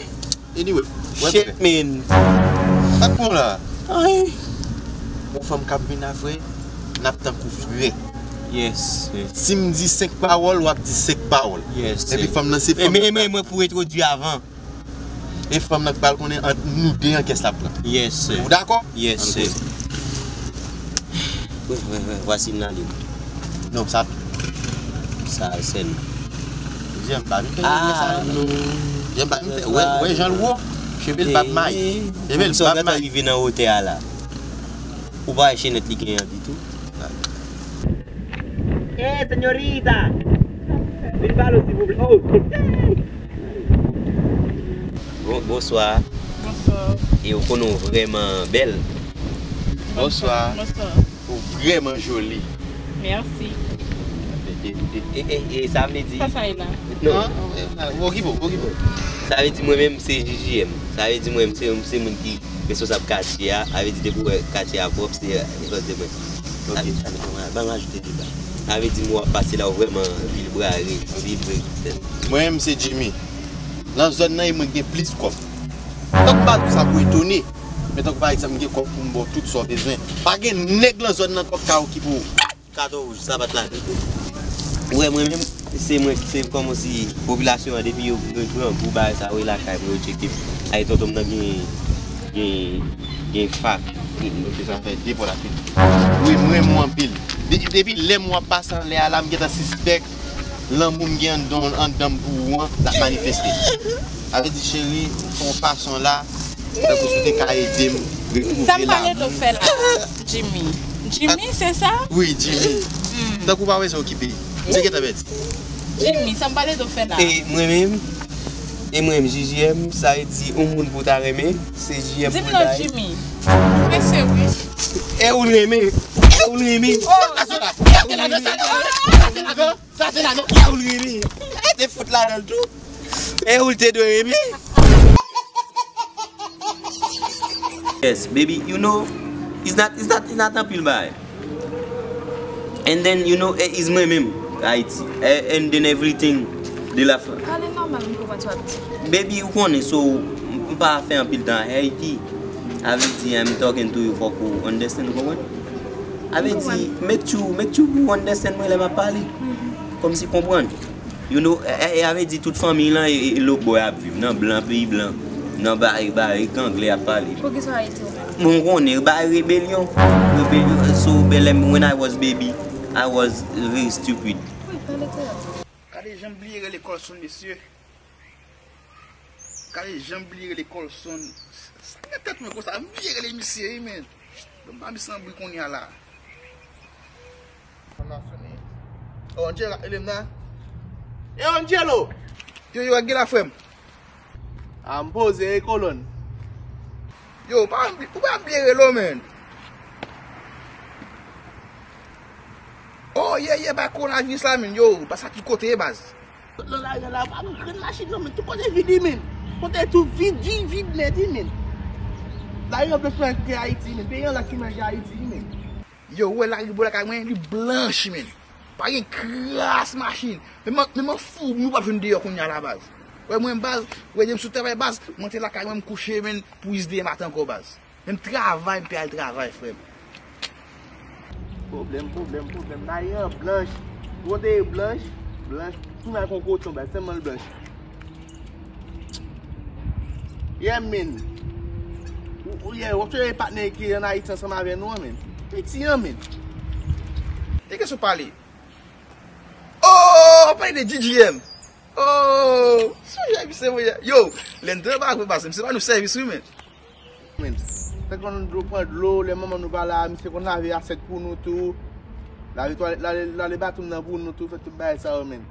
Anyway, wè frè. Shit, man. Sa k pran la? Ay. Yon fanm k ap vin la, frè, n ap tankou frè. Yes, yes. Si m di senk pawòl, w ap di senk pawòl. Yes, sir. Epi fanm nan se fanm nan. E men, men, mwen pou entwodui avan. E fanm nan k pral konnen ant nou de an kiyès l ap pran. Yes, sir. Ou dakò? Yes, sir. Ann koze. Wi, wi, wi, vwasi m nan li. Non, sa. Sa, sè nou. Jan m pa vin fè sa. Ah, non. Jan m pa vin fè. Wè, wè jan l wo. Cheve l p ap may. Cheve l p ap may. Rive nan wotè a la. Ou pa wè chenèt li genyen an ditou. Eh, señorita! Vin pale w, silvouplè. Oh! Bon, bonswa. Bonswa. E ou konnen w vrèman bèl. Bonswa. Bonswa. Ou vrèman joli. Mèsi. E, e, e, e sa vle di? Sa, sa e la. Non. Okipe w, okipe w. Sa vle di mwen menm se J J M. Sa vle di mwen menm se, se moun ki responsab katye a. Sa vle di depi w wè katye a pwòp, se, se akoz de mwen. Ok. Sa, sa, ban m ajoute li la. Sa vle di mwen w ap pase la, w vrèman vilbrare, vilbre. Mwen menm se Jimmy. Nan zòn nan, e mwen ki gen plis kòb. Tankou m pa di w sa pou etone, men tankou pa egzanp, m gen kòb pou m ba w tout sa w bezwen. Pa gen nèg nan zòn nan k ap ka okipe w. Katon wouj, sapat la. Ou wè mwen menm, se mwen, se kòmansi popilasyon an, depi yo, yo grangou bagay sa, yo lakay mwen, yo tcheke m. Ay, tonton m nan gen, gen, gen fak. Ok, sa fè de pòt ak fenèt. Wi, m renmen w anpil. De-, depi lè m wè w ap pase anlè a la, m gentan sispèk lanmou m gen anndan, anndan m pou ou an, l ap manifeste. Sa vle di, cheri, fè yon fason la, tankou si w te ka ede m retwouve lanmou. Sa m pale de w fè la, Jimmy? Jimmy, se sa? Wi, Jimmy. Tankou w pa wè sa okipe. Se gentan pèdi. Jimmy, sa m pale de w fè la? E mwen menm, e mwen menm, J J M, sa vle di yon moun pou w ta renmen, se J M pou l ta ye. Di m non, Jimmy. Mesye, wi. E ou l renmen? E ou l renmen? Oh! E ou l renmen? Sa se la non. E ou l renmen? E te fout ladan l tou. E ou l te dwe renmen? Yes, baby, you know, it's not, it's not, it's not anpil bagay. And then, you know, eh, is mwen menm, Ayiti. Eh, and then everything de la France. Pale nòmal, m konprann sa w ap di. Baby, ou konnen, so, m, m pa fè anpil tan Ayiti. Sa vle di, I'm talking to you, fòk ou understand, ou konprann? Sa vle di, make sure, make sure ou understand mwen lè m ap pale. Kòmsi konprann. You know, e, e, sa vle di tout fanmiy lan, e, e, lòtbò y ap viv, nan blan, peyi blan, nan bare, bare, k anglè y ap pale. Poukisa w Ayiti ou menm? Bon, ou konnen, bare rebelyon. Rebelyon, so, bèlè, when I was baby, I was very stupid. Wi, pale klè. Gade jan m bliye rele Colson, mesye. Gade jan m bliye rele Colson. Sa nan tèt mwen konsa, m bliye rele misye, wi, men. Bon, m pa misye anbri kounye a la. Fanm nan sonnen. Oh, Angela, rele m nan. E Angelo! Yo, yo, ak gen la, frè m. A, m poze, e kolòn. Yo, ou pa, ou pa byen rele w, menn. Oh, yeah, yeah, bay kowonaviris la, menn. Yo, pa sa ki kote ye, baz. Nan lari a la, pa gen grenn machin non, men tout kote vid wi, men. Kote tou vid, vid, vid nèt wi, men. Lari an plis manje ke Ayiti, men. Peyi an la ki manje Ayiti wi, men. Yo, ou wè lari bò lakay mwen, li blanch, men. Pa gen kras machin. Men man, men man foumi ou p ap jwenn deyò kounye a la, baz. Wè mwen, baz, wè depi m sot travay, baz, mwen te lakay mwen, m kouche, men, pou is de maten ankò, baz. Menm travay, m pe al travay, frè m. Pwoblèm, pwoblèm, pwoblèm. Lari an blanch. Kote blanch, blanch. Tou nan kon koton, baz, tèlman l blanch. Yeah, men. Ou, ou, yeah, w ap chèche patnè ki ann Ayiti ansanm avè nou an, men. Piti an, men. De kiyès ou pale? Oh, w ap pale de G G M. Oh, sonje misye, mwen. Yo, lè n te anba gwo baz, misye ba nou sèvis, wi, men. Men, fè konn dlo, pran dlo, lè manman nou pa la, misye konn lave asyèt pou nou tou. Lave twalèt, lave, lave batwouv nan pou nou tou, fè tout bagay sa yo, men.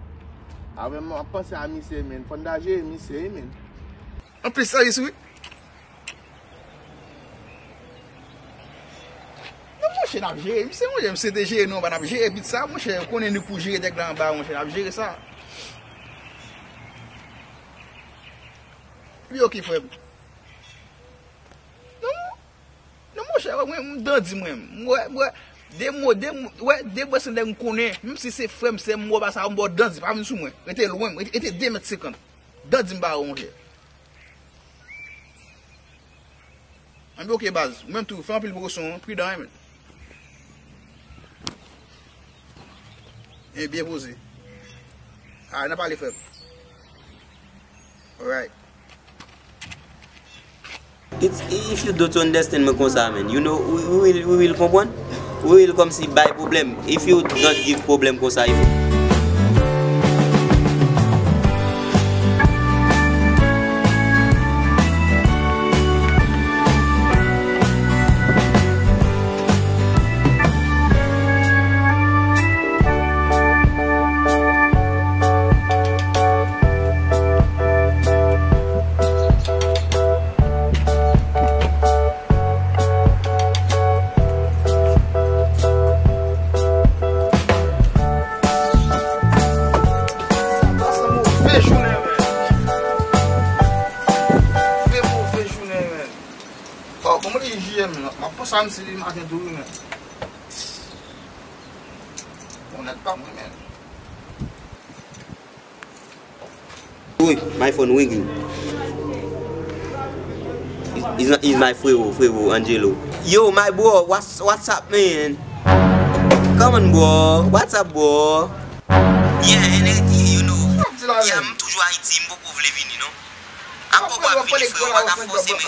Avè m ap panse a misye, men. Fò n ta jere misye, wi, men. Anplis sèvis, wi. Non, monchè, n ap jere misye, monchè. Misye te jere nou anba, n ap jere pit sa, monchè. Ou konnen nou pou jere nèg la anba, monchè. N ap jere sa. Wi, ok, frè m. Non, non, monchè, wè, mwen, m dandi, mwen. M wè, m wè, de mo, de mo, wè, de mo, se nèg m konnen. Menm si se frè m, sè m, m wè pa sa, m ba w dandi, pa vin sou mwen. Rete lwen, rete, rete de mèt senkant. Dandi m ba ou, monchè. Anben, ok, baz. Ou menm tou, fè anpil prekosyon, wi, pridan, wi, men. E byen poze. A, n a pale, frè m. Alright. It's, if you don't understand mwen konsa, man, you know, we, we will, we will konprann. We will kòmsi bay pwoblèm. If you don't give pwoblèm konsa, if Sa pase move jounen, men. Fè move jounen, men. Oh, bon, mwen li J M nan. M ap panse a misye maten tou, wi, men. Bon, nèg pa mwen, men. Wi, my phone ringing. Is, is, is my frero, frero, Angelo. Yo, my bro, what's, what's up, man? Come on, bro. What's up, bro? Yeah, and it, you know, yeah, m toujou Ayiti, m poko vle vini, non. M poko ap vini, frero, pa ka fòse, men.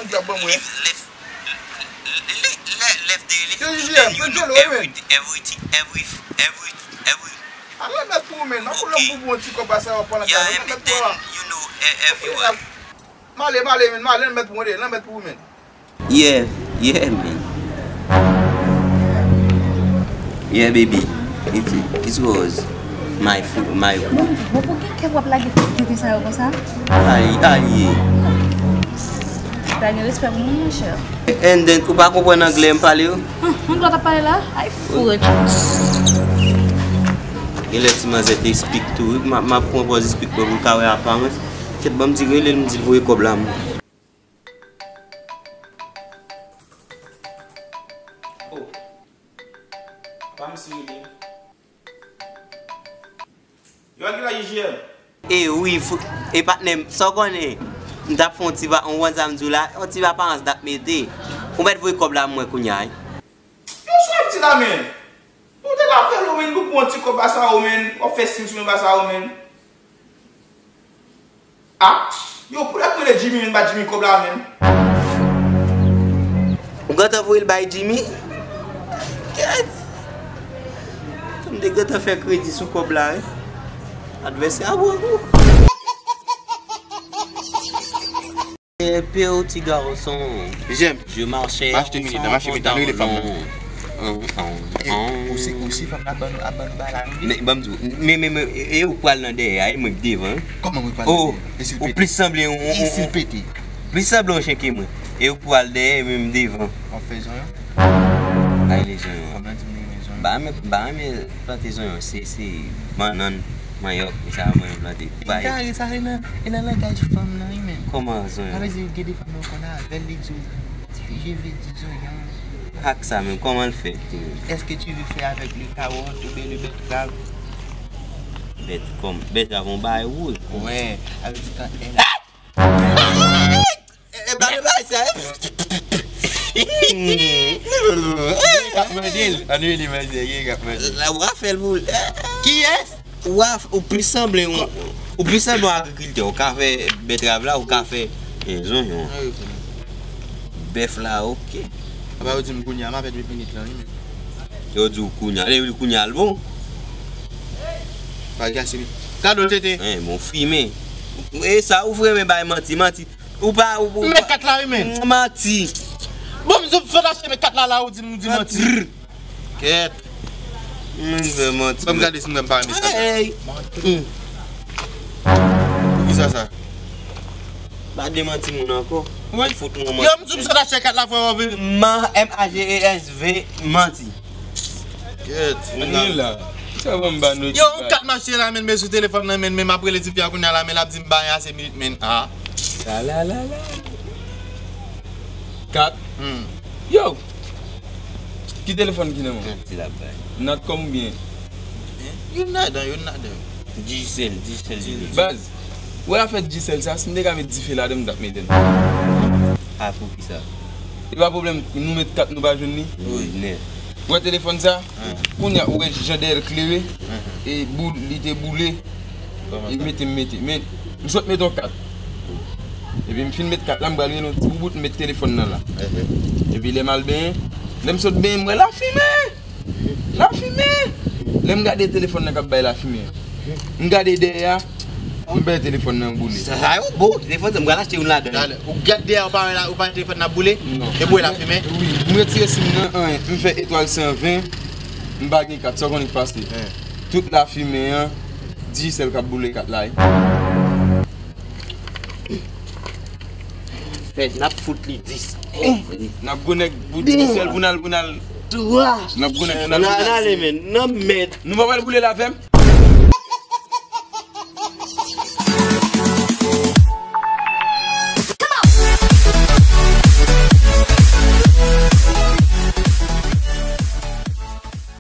Leave, left, le, le, left de, le, you know, every, everything, every, every, every. A, lanmèd pou ou, men. Nan pwoblèm pou bon ti kòb sa yo pran nan kay. Yeah, and then, you know, e-, everywhere. M ale, m ale, men, m ale, lanmèd pou mwen, lanmèd pou ou, men. Yeah, yeah, man. Yeah, baby. It, it was my food, my. Bon, bon, pou ki kè w ap lage tout tete sa yo konsa? Ay, ay. Pa gen respè pou moun, monchè. And then, ou pa konprann anglè m pale yo? Hmm, anglè w t ap pale la? Ay, fout. Genlè ti manzè te speak tou, wi. M ap, m ap pran pòz speak mwen pou l ka wè aparans. Kèt, ban m di rele l, m di l voye kòb la, mwen. Oh. Pa misye rele. Yo, Aguila, J J M. E wi, fou, e patnè m, sa w konnen, m t ap fè yon ti va, yon wan sa m di w la, yon ti aparans n ap mete. Ou mèt voye kòb la mwen kounye a, wi. Yo, sa w ap di la, men? Ou te la pale w, men, pou pran ti kòb ba sa w, men. W ap fè stil sou mwen ba sa w, men. Ah, yo, pou lè m rele Jimmy, men, ba Jimmy kòb la, men. Ou gentan voye l bay Jimmy? Kèt! M te gentan fè kredi sou kòb la, wi. Advèsè a pran kou. Eh, père, ti garçon. J'aime. Je marchais. M achte minit, m achte minit, ann rele fanm nan. An, an, an. Ou si, ou si fanm nan ap ban nou, ap ban nou bagay la, wi. Men, ban m di w, men, men, men, e, e ou k pral nan dèyè a, e mwen k devan, wi. Kòman mwen k pral nan dèyè? Oh, ou plis sanble yon, yon, yon. E si l pete? Plis sanble yon chen ke mwen. E ou pou al dèyè, e mwen m devan. W ap fè zonyon? Pa rele zonyon. Kòm nan di m li renmen zonyon. Ba men, ba men plante zonyon. Se, se bannann, manyòk, e sa mwen plante. Ba, kare sa, e nan, e nan langaj fanm nan, wi, men. Kòman zonyon? Sa vle di, gen de fanm yo konn avè l, li di w, je veux du zonyon. Ak sa menm, kòman l fè? Est-ce que tu veux faire avec le carotte ou bien le betterave? Bèt, kòm, bèt avon bay wouj. Wè, sa vle di kan èl. E, e, ba, ba, sa. Gen k ap mande l. Ann rele manzè, gen k ap mande l. La, w a fè l pou l. Kiyès? W a f-, ou plis sanble yon, ou plis sanble yon agrikiltè. Ou ka fè bètrav la, ou ka fè, e, zonyon. Bèf la, oke. Apa yo di m kounye a, m a fè dwe minit lan, wi, men. Yo di w kounye a, yo di kounye a l bon. Pa gase, men. Kado l tete. En, bon, fimen. E sa, ou vremen bay manti, manti. Ou pa, ou, ou men pa kat la, wi, men. Manti. Bon, m di w fè achte men kat la, la, ou di m, ou di manti. Kèt. Mwen fè manti. Ban m gade si mwen pa renmen sa. Hey. Pou ki sa sa? Pa demanti moun ankò. Wi. Fout mwen manti. Yo, m di w m sot achte kat la, frè, w vin. Ma, M A G E S V, manti. Kèt. Anyen la. Sa ban m ba nou. Yo, yon kat m achte la, men, men sou telefòn nan, men, men m ap rele tifi a kounye a la, men l ap di m pa gen ase minit, men, a. La, la, la, la. Kat. Hmm. Yo! Ki telefòn ki nan men w? Kat ti la bay. Natcom oubyen? Youn ladan, youn ladan. Digicel, Digicel, Digicel. Baz, ou wè afè Digicel sa, si m te ka met dife ladan, m t ap mete l. A, pou ki sa? E pa pwoblèm, nou met kat, nou pa jwenn li? Wi, nèt. Ou wè telefòn sa? Kounye a, ou wè jan dèyè l klere? E boul, li te boule. Kòman sa? Li mete, m mete. Men, m sot met yon kat. Epi m fin met kat la, m pral rele yon ti boubout, m met telefòn nan la. Epi lè m al benyen, lè m sot benyen, m wè lafimen! Lafimen! Lè m gade telefòn nan k ap bay lafimen an. M gade dèyè a, m wè telefòn nan boule. Sa, sa yo bon, telefòn sa, m pral achte youn ladan. Talè, ou gade dèyè a, ou pa wè la, ou pa wè telefòn nan boule? Non. Epi w wè lafimen? Wi, m retire sim nan, anyen, m fè etwal san ven, m pa gen kat, sa w konnen k pase. Tout lafimen an, Digicel k ap boule kat la, wi. Fè, n ap fout li dis. N ap gwo nèg pou Digicel pou n al, pou n al. Twa. N ap gwo nèg pou n al. N ale, men, nan mèd. Nou pa pral boule l avè m?